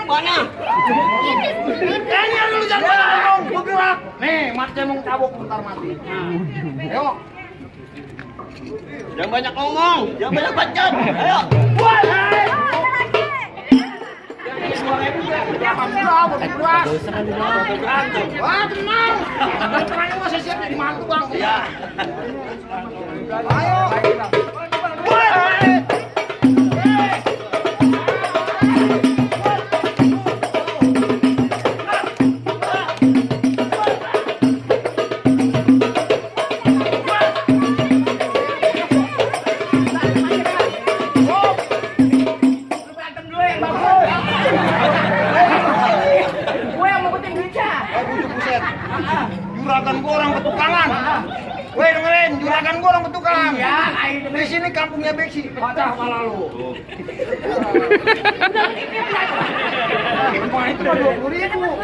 Mana? Ini yang lu jangan ngomong, bergerak. Nih, matnya mau cabuk bentar mati. Ayo. Jangan banyak ngomong, jangan banyak bacot. Ayo. Wah, tenang. Tenang masih siap jadi mantu, Bang. Ya. Ayo. Juragan gua orang petukangan. Weh dengerin, juragan gua orang petukangan. Di sini kampungnya Beksi, pecah malah lu. Itu mah 20.000.